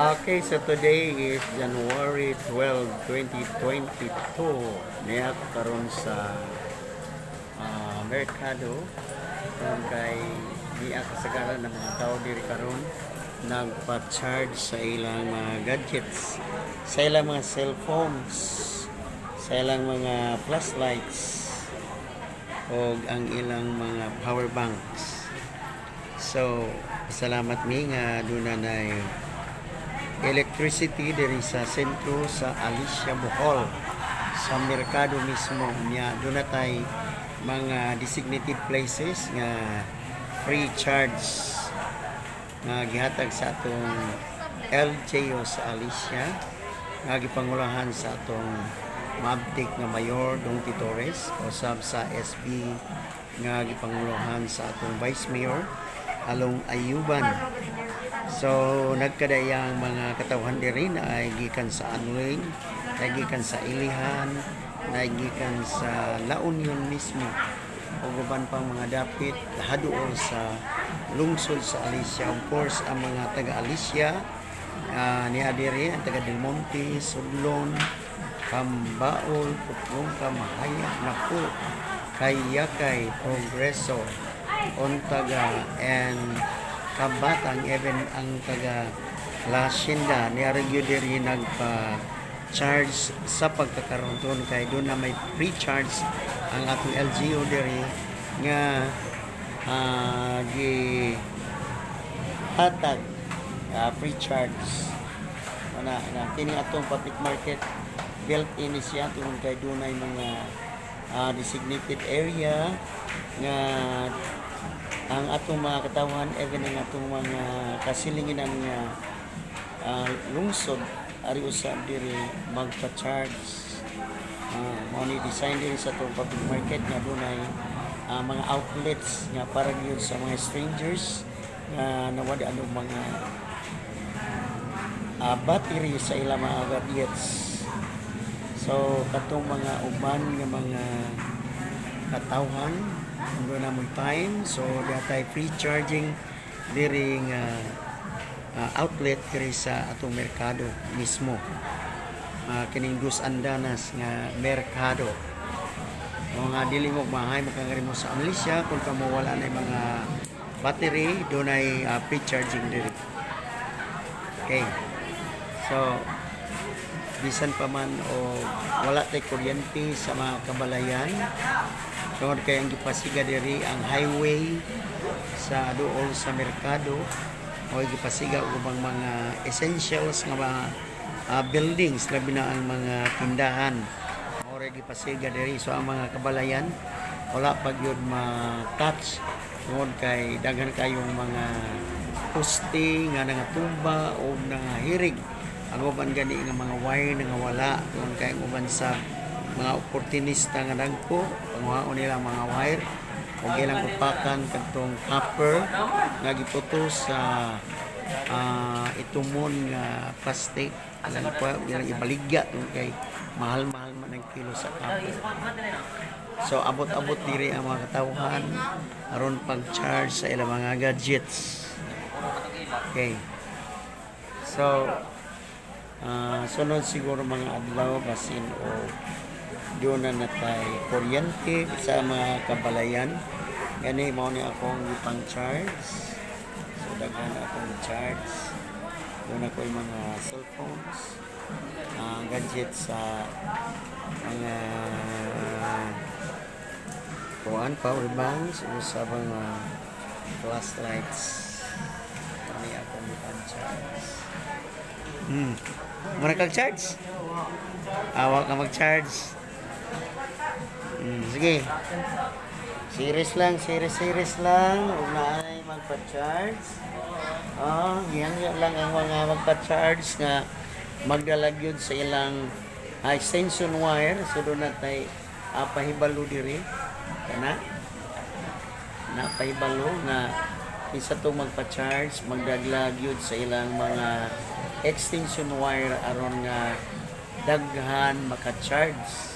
Okay, so today is January 12, 2022. Niya ako karon sa Mercado. Karon kay niya kasagaran ng mga tao diri karon nagpa-charge sa ilang mga gadgets, sa ilang mga cellphones, sa ilang mga flashlights, o ang ilang mga power banks. So, salamat mi nga duna na electricity diri sa sentro sa Alicia, Bohol, sa merkado mismo niya. Doon na tay mga designated places nga free charge nga gihatag sa atong LGU sa Alicia nga gipangulahan sa atong maabtik nga Mayor Dong Torres, usab sa SB nga gipangulahan sa atong Vice Mayor Along Ayuban. So nagkadayang mga katawhan diri na ay gikan sa Anlin, gikan sa Ilihan, na gikan sa La Union mismo ug uban pang mga dapit haduol sa lungsod sa Alicia. Of course, ang mga taga Alicia niya diri, ang taga Del Monte, Sudlon, Kambaol, Putlongka, Mahaya, Naku, Kayakay, Progreso, Ontaga, and Kabatang, even ang taga La Hacienda ni gyud diri nagpa charge sa pagkakaroon kay doon na may free charge ang atong LGU diri nga gi hatag free charge na na kini atong public market. Built in ni siya tungod kay dunay mga designated area nga ang atong mga katawhan, even ang atong mga kasilinginan nga lungsod, ari usab diri magpa-charge. Mao ni design diri sa atong public market nga dunay mga outlets nga para gyud sa mga strangers nga nawad ano mga battery sa ilang mga gadgets. So katong mga uban nga mga katawhan kung na mo time, so datay free charging diri nga outlet diri sa atong merkado mismo, kining Dus Andanas nga merkado. O nga dili mo mahay makangari mo sa Malaysia kung kamo wala na mga battery, dunay free charging diri. Okay, so bisan pa man o wala tay kuryente sa mga kabalayan tungod kay ang gipasiga diri ang highway sa duol sa merkado o gipasiga og ubang mga essentials nga mga buildings, labi na ang mga tindahan, mao ra gipasiga diri. So ang mga kabalayan wala pa gyud ma-touch tungod kay daghan kayong mga poste nga nangatumba o nangahirig. Ang uban gani nga mga wire nga wala tungod kay ang uban sa mga oportunista nga dagko panguhaon nila ang mga wire ug ilang upakan kadtong copper nga giputos sa itumon nga plastic, ilang pa ilang ibaligya tungod kay mahal-mahal man ang kilo sa copper. So abot-abot diri ang mga katawhan aron pag-charge sa ilang mga gadgets. Okay, so sunod siguro mga adlaw, basin o doon na natay kuryente sa mga kabalayan. Gani mao ni akong gipang charge. So daghan akong charge. Doon ako yung mga cellphones, gadgets sa mga kuan, power banks o sa mga flashlights. Kani akong gipang charge. Mura kag charge? Awa ka mag-charge. Sige. Series lang, series, series lang. Huwag na ay magpa-charge. Oh, gihangyo lang ang mga magpa-charge nga magdalag yun sa ilang extension wire. So doon na tay pahibalo diri. Kana? Na pahibalo nga isa to magpa-charge, magdaglag yun sa ilang mga extension wire aron nga daghan maka-charge.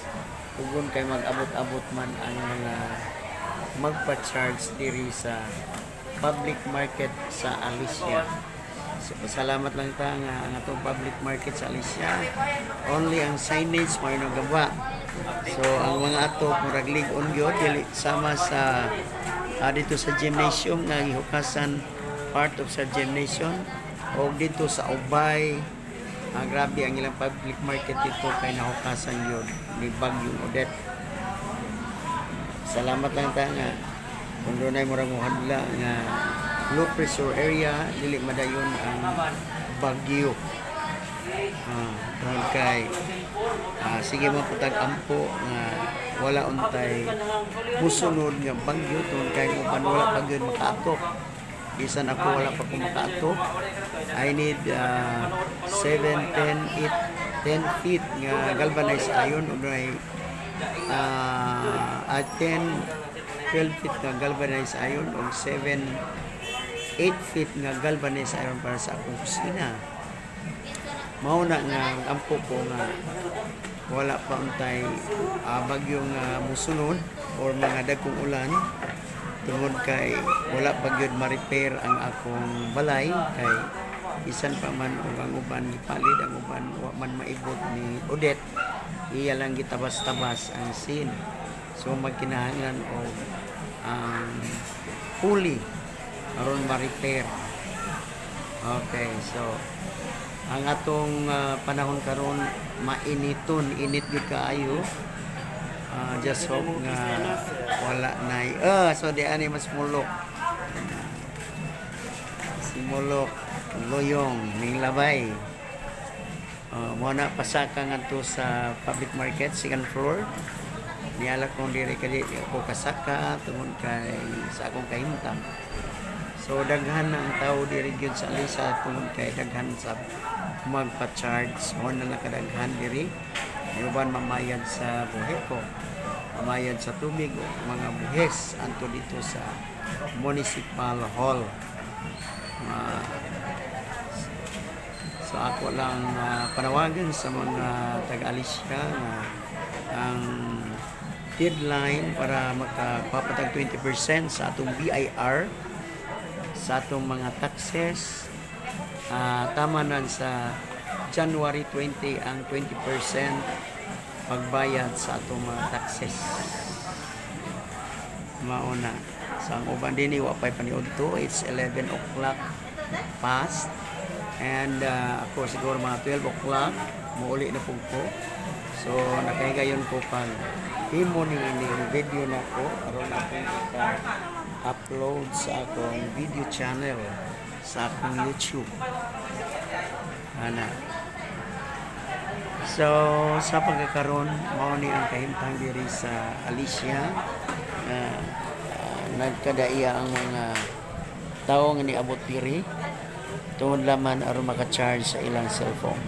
Ugon kay mag-abot-abot man ang mga magpa-charge diri sa public market sa Alicia. So, pasalamat lang ta nga ang atong public market sa Alicia, only ang signage mao nang gawa. So ang mga ato murag lig-on gyud, dili sama sa dito sa gymnasium nga gihukasan, part of sa gymnasium o dito sa Ubay. Grabe ang ilang public market dito kay nahukasan yun ni Bagyong Odette. Salamat lang ta nga kung dunay murag mohadla nga low pressure area, dili madayon ang bagyo. Tungod kay sige mo putag ampo nga wala untay musunod nga bagyo, tungod kay uban wala pa gyud makaatok. Bisan ako, wala pa ko makaatok. I need 7, 10, 8, 10 feet nga galvanized iron o dunay 10, 12 feet nga galvanized iron o 7, 8 feet nga galvanized iron para sa akong kusina. Mao na nga ang ampo ko nga wala pa untay bagyo nga musunod or mga dagkong ulan, tungod kay wala pa gyud ma-repair ang akong balay, kay isan pa man og ang uban gipalit, ang uban wa man maibot ni Odette, iya lang gitabas-tabas ang scene. So magkinahanglan og ang puli aron ma-repair. Okay, so ang atong panahon karon mainiton, init gyud kaayo. Just hope nga wala na. So di ani mas mulok. Si Mulok Loyong ning labay. Mo na pasaka ngadto sa public market, second floor. Niala kong diri kay di ako kasaka tungod kay sa akong kahimtang. So daghan na ang tao diri gyud sa Alisa tungod kay daghan sa magpa-charge. Mo na nakadaghan diri. May uban mamayad sa BOHECO, mamayad sa tubig o mga buhes anto dito sa Municipal Hall. So ako lang panawagan sa mga taga-Alicia nga ang deadline para makapapatag 20% sa atong BIR, sa atong mga taxes, tama na sa January 20 ang 20% pagbayad sa atong mga taxes. Mauna sa ang uban dinhi wa pay paniudto. It's 11 o'clock past and ako siguro mga 12 o'clock muuli na pud ko. So nakahigayon ko pag himo ni ining video na ko aron akong upload sa akong video channel sa akong YouTube ana. So sa pagkakaron, mao ni ang kahimtang diri sa Alicia na nagkadaiya ang mga tao nga niabot diri tungod laman aron maka-charge sa ilang cellphone.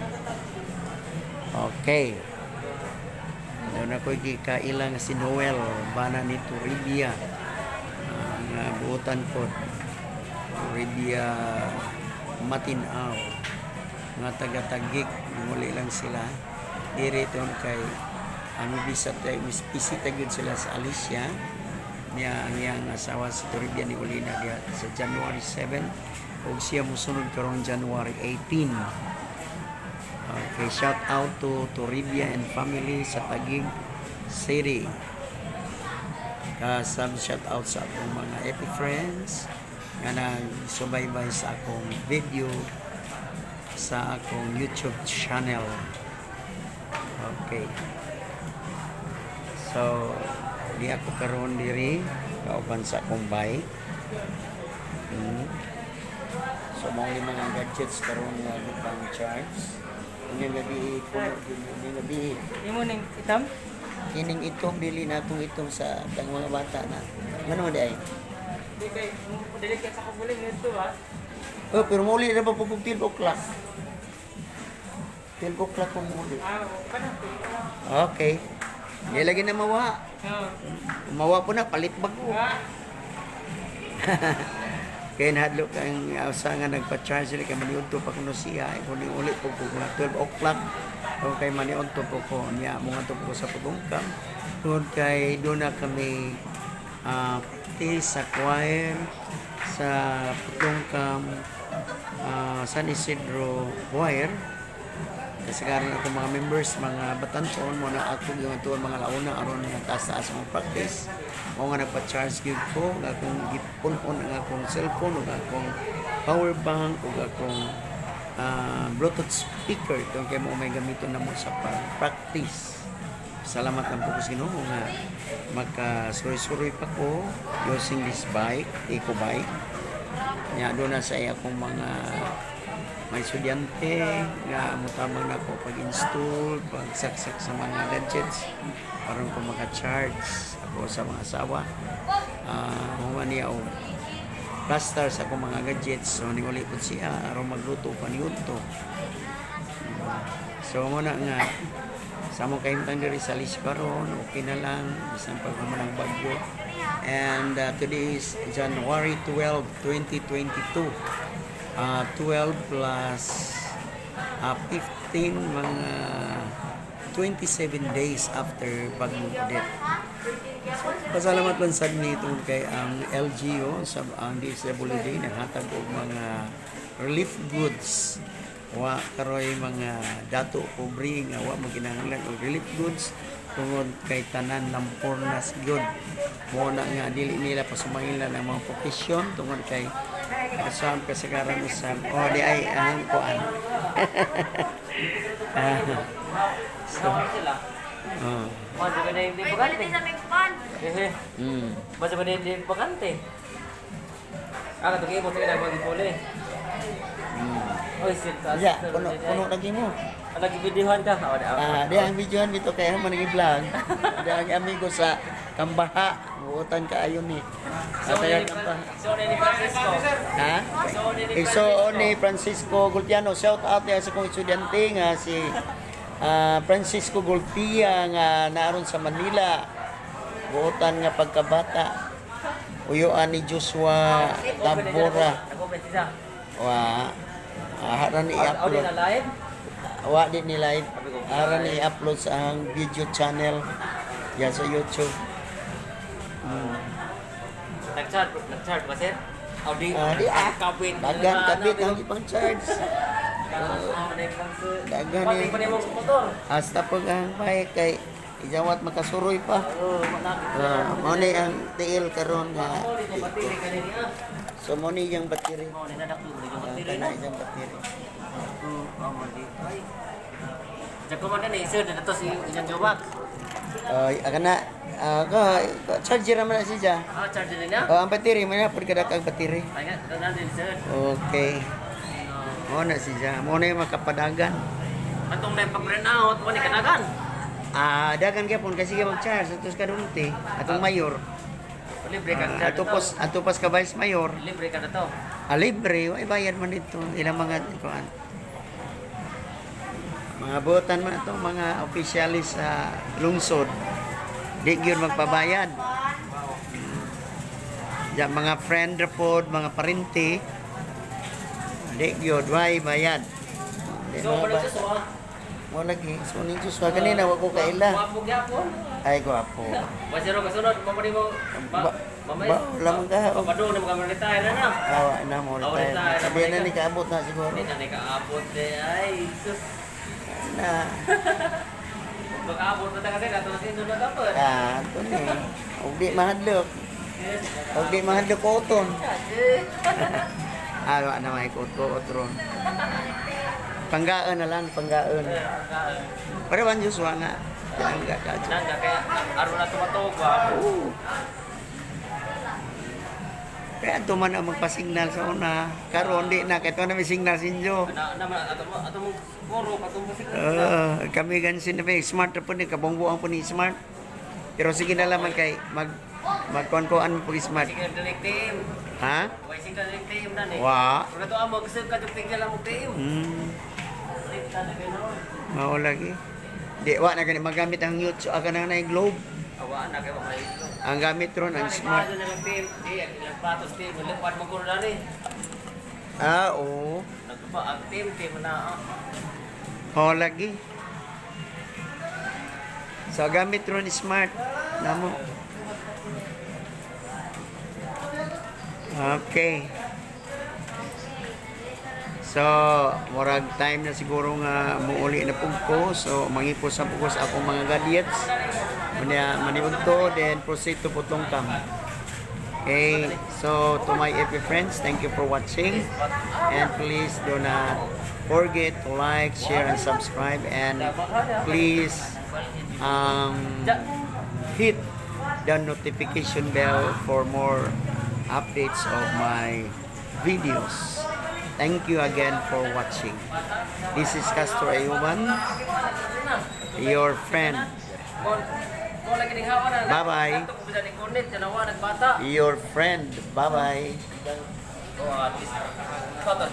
Okay. Doon ako gikailang si Noel bana ni Toribia, nga buotan po Toribia Matinaw nga taga-Taguig. Muli lang sila diri tungod kay ano bisat ay bisita gyud sila sa Alicia niya. Ang iyang asawa si Toribia ni Ulina diha sa January 7 ug siya mosunod karong January 18. Okay, shout out to Toribia and family sa Taguig City. Kasab shout out sa akong mga epic friends nga nagsubaybay sa akong video sa akong YouTube channel. Okay. So, di ako karon diri kauban sa akong bike. So, mao ni mga gadgets karon nga gipang charge. Inyong gabi puno gyud inyong gabi. Imo ning itam? Kining itom, dili natong itom sa tang mga bata na. Ngano di ay? Di kay dili kay sa kabuling nito ah. Oh, pero muli na ba po kung 12 o'clock? 12 o'clock kung muli. Ah, pa na. Okay. Hindi lagi na mawa. Oh. Mawa po na, palit bago. Ah, Kaya nahadlok ang usa nga nagpa-charge sila kay maniudto pa kuno siya. Ay, kung uli po ko mga 12 o'clock. O kay maniudto po ko niya, mga to po ko sa pagungkam. Tungod kay doon na kami practice sa choir sa Putungkam. San Isidro Choir. Kasagaran ako mga members, mga batanton, mo na ako yung tuon mga launa aron nga taas-taas ang practice. Mao nga nagpa-charge gyud ko nga akong gipun-on ang akong cellphone ug akong power bank ug akong Bluetooth speaker tungod kay mao may gamiton namo sa pag-practice. Salamat lang po ko sa Ginoo nga makasuroy-suroy pa ko using this bike, eco bike. Nya doon na sa akong mga may estudyante nga mutabang na ako pag-install, pagsaksak sa mga gadgets aron ko maka-charge ako sa mga asawa. Human niya og plaster sa akong mga gadgets, so ninguli po siya aron magluto pa niudto. So mo na nga sa among kahimtang diri sa Lisbaron, okay na lang bisan pag human ang bagyo. And today is January 12, 2022. 12 plus 15, mga 27 days after Bagyong Odette. Pasalamat lang sad ni tungod kay ang LGU sa ang DSWD naghatag og mga relief goods. Wa karoy mga dato pobre nga wa maginahanglan og relief goods tungod kay tanan lampornas gyud. Mo na nga dili nila pasumangilan ang mga profesyon tungod kay kasam kasagaran usab oh di ay ang kuan. So, sila. Oh. Masa ba na hindi May bakante? baliti sa may pan. Eh, masa ba na hindi bakante? Ah, katong imo sa mga gipuli. Oy, sit taas. Ya, puno puno lagi mo. Ah, lagi videohan ka. Oh, Ah, di ang videohan dito kay man nag-vlog. Di ang amigo sa Kambaha. Buotan kaayo ni. Sa taga Kambaha. So, ni Francisco. Ha? So, ni Igso ni Francisco Gultiano, shout out niya sa kong estudyante nga si Francisco Gultia nga naaron sa Manila. Buotan nga pagkabata. Uyuan ni Joshua Tabora. Nag-open siya. Wa. Aran Aw, di i-upload. na live. Wa di ni live. Aran i-upload sa ang video channel yan sa YouTube. Nag-charge, nag-charge ba, sir? Aw, di. Ah, di ah. Kapit. Dagan kabit ang ipang charge. Dagan Pati eh. pa nimo sa motor. Hasta pag ang bike kay ijawat makasuroy pa. Oo, malaki. Mao ni ang tiil karon nga. Mo ni battery kanina. So mo ni iyang battery. Mo ni nadaklo ni yung Ang battery. kana iyang battery. Oo, mo di. Ay. Jago man na sir, na to si inyong jobak. Ay, kana ka charger naman na siya. Ah, charger niya. Oh, ang battery man na pud kada kag battery. Ay nga, na din, sir. Okay. Mo na siya. Mo na yung makapadagan. Atong may pag-run out, mo ni kanagan. Ah, dagan gyapon kasi sige mag-charge atos kadunti atong mayor. Libre ka Ah, charge. ato pas ka vice mayor. Libre ka na to. Ah, libre, way bayad man dito ilang mga kuan. Mga buotan man ato mga opisyalis sa lungsod. Di gyud magpabayad. Ya, mga friend ra pod, mga parente. Di gyud way bayad. Di So, mo wala ba? siya so. Mo lagi so ni Joshua kanina wa ko kaila. Wapo gyapon. Ay gwapo. Wasiro kasunod, mamani mo. Mamay. Wala man ka. Papadong na mga retire na na. Awa na mo Awa, retire. retire na Sabi na mo ni kaabot na siguro. Hindi na ni kaabot eh. Ay, sus. Na. Mag-abot na ta kasi nato na sinunod na dapat. Ah, ito ni. Og di mahadlok. Og di mahadlok uton. Ah, wa na may kuto otron. Panggaan na lang, panggaan. Pero man Joshua nga. Pangga ka. Nangga kaya aron na tumatog ba. Oo. Kaya ato man ang magpasignal sa una. Karon di na kay na may signal sinyo. Na na man ato mo ato mo koro ato mo signal. Kami gan sinabi, smart na po ni, kabongbuang po ni smart. Pero sige na lamang kay magkuan-kuan mo pag smart. Signal direct team. Ha? Way signal direct team na ni. Wa. Wala to amo kasi kadto tinggal mo team. Mao lagi. Di wa na gani magamit ang YouTube aga na na globe. Awa na kay wa. Ang gamit ron ang smart. Ano na lang team. Di ilang patos team, lipad mo ko na ni. Ah, oo. Nagpa ang team team na. Ah. Mao lagi. So gamit ron smart namo. Okay. So, murag time na siguro nga muuli na pud ko. So, mangipos sa pugos akong mga gadgets. Muna maniud ko, then proceed to Putong Camp. Okay, so to my FB friends, thank you for watching. And please do not forget to like, share, and subscribe. And please hit the notification bell for more updates of my videos. Thank you again for watching. This is Castor Ayuban, your friend. Mo lagi ning hawa na. Bye-bye. Ato ko bisa ni Cornet, tanawa nagbata. Your friend. Bye-bye. Oh, at least. Total.